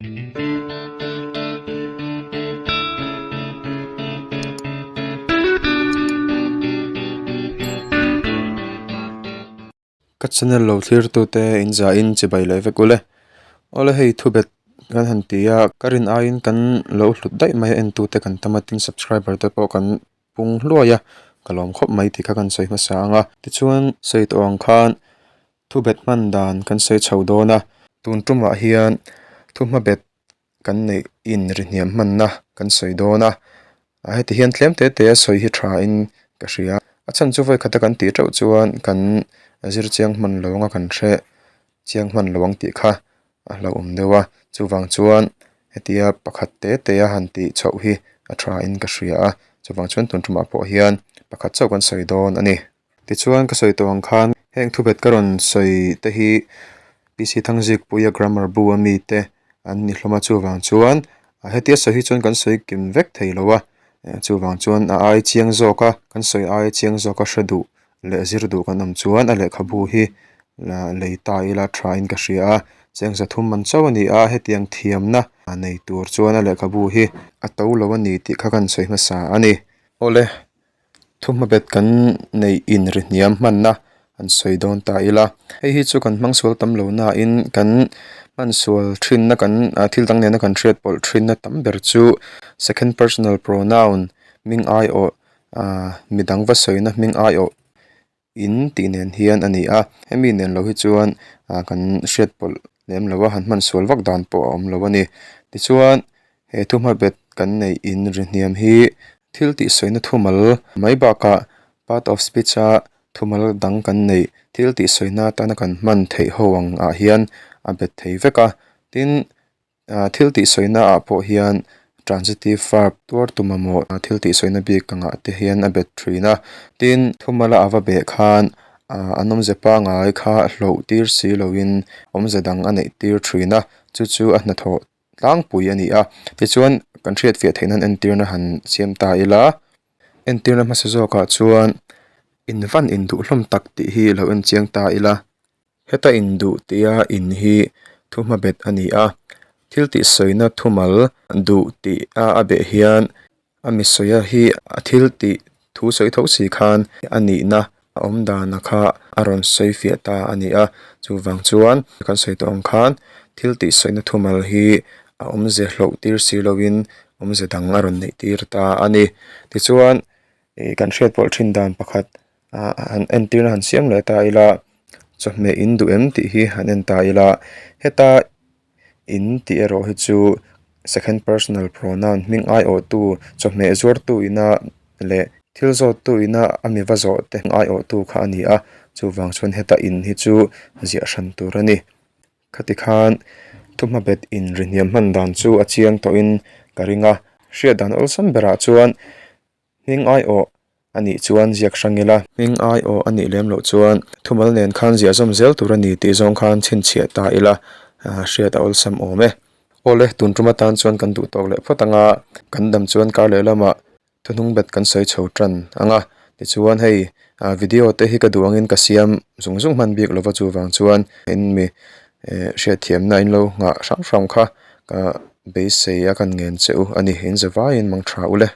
Ka channel lo thlir tute in za in chibai leh vek ule. Awle hei thu bet kan han ti a, ka rin aiin kan lo hlut daih mai a en tute kan tam a tin subscriber te pawh kan pung hluai a, ka lawm khawp mai tih kha kan sawi hmasa ang a. Tichuan sawi tawh ang khan thu bet hman dan kan sawi chho dawn a, tun tumah hian thu hma bet kan neih in ri hniam hmanna kan sawi dawn a, ah heti hian tlem te te a sawi hi tha in ka hria a chhan chu vawi khata kan tih teuh chuan kan zir chiang hman lo anga kan hre chiang hman lo ang tih kha a hlauhawm deuh a chuvang chuan hetia pakhat te te a han tih chhoh hi a tha in ka hria a chuvang chuan tun tumah pawh hian pakhat chauh kan sawi dawn a ni. Tichuan ka sawi tawh ang khan heng thubet ka rawn sawi te hi PC Thangzikpuia grammar bu a mi te an ni hlawm a chuvang chuan hetia sawi hi chuan kan sawi kim vek thei lo a chuvang chuan a ai chiang zawk a kan sawi ai chiang zawk a hre duh leh zir duh kan awm chuan a lehkhabu hi lei ta ila tha in ka hria a cheng zathum man chauh a ni a hetiang thiamna nei tur chuan a lehkhabu hi a to lo a ni tih kha kan sawi hmasa a ni. Awle. Thuhmabet kan neih in ri hniam hmanna an sawi dawn ta ila hei hi chu kan hmang sual tam lo nain kan hman sual thinna kan ah thil dang nena kan hriat pawlh thinna tam ber chu second personal pronoun hming aiawh ah midang va sawina hming aiawh in tih nen hian a ni a hemi nen lo hi chuan ah kan hriat pawlh lem lo a han hman sual vak dan pawh a awm lo a ni tichuan he thuhmabet kan neih in ri hniam hi thil tih sawina thumal mai bakah part of speech a thumal dang kan neih thil tih sawina atana kan hman theih ho ang ah hian a bet thei vek a tin Ah thil tih sawina ah pawh hian transitive verb tuar tu mamawh thil tih sawina bik angah te hian a bet thin a tin thumala a va beh khan ah an awmze pangai kha hlauh tir si loin awmze dang a neih tir thin a chu chu a hnathawh tlangpui a ni a tichuan kan hriatfiah theih nan entirna han siam ta ila entirna hmasa zawkah chuan in van induh hlawm tak tih hi lo en chiang ta ila. Heta induh tia in hi thuhmabet a ni a, thil tih sawina thumal duh tih a a beh hian a mi sawia hi a thil tih thu sawi tho si khan a nihna a awm dana kha a rawn sawi fiah ta a ni a, chuvang chuan kan sawi tawh ang khan thil tih sawina thumal hi a awmze hlauh tir si loin awmze dang a rawn neih tir ta a ni. Tichuan ih kan hriat pawlh thin dan pakhat ah han entirna han siam leh ta ila chawhmeh in duh em tih hi han en ta ila heta in tih erawh hi chu second personal pronoun hming aiawh tu chawhmeh zuar tu ina leh thil zawt tu ina a mi va zawh te aiawh tu kha a ni a chuvang chuan heta in hi chu ziah hran tur a ni khati khan thuhmabet in ri hniam hman dan chu a chiang tawhin ka ring a hriat dan awlsam berah chuan. Hming aiawh a nih chuan ziak hrang ila. Hming aiawh a nih lem loh chuan thumal nen khan ziah zawm zel tur a ni tih zawng khan chhinchhiah ta ila hriat a awlsam awm e. Awle, tun tum atan chuan kan duh tawk leh phawt ang a, kan dam chuan kar leh lamah thuhnung bet kan sawi chho tan ang a. Tichuan hei video te hi ka duh angin ka siam zung zung hman bik lova chuvang chuan in mi hriatthiamna in lo nghah hrang hrang kha ka beisei a kan ngen che u a ni. In zavaiin mang tha ule.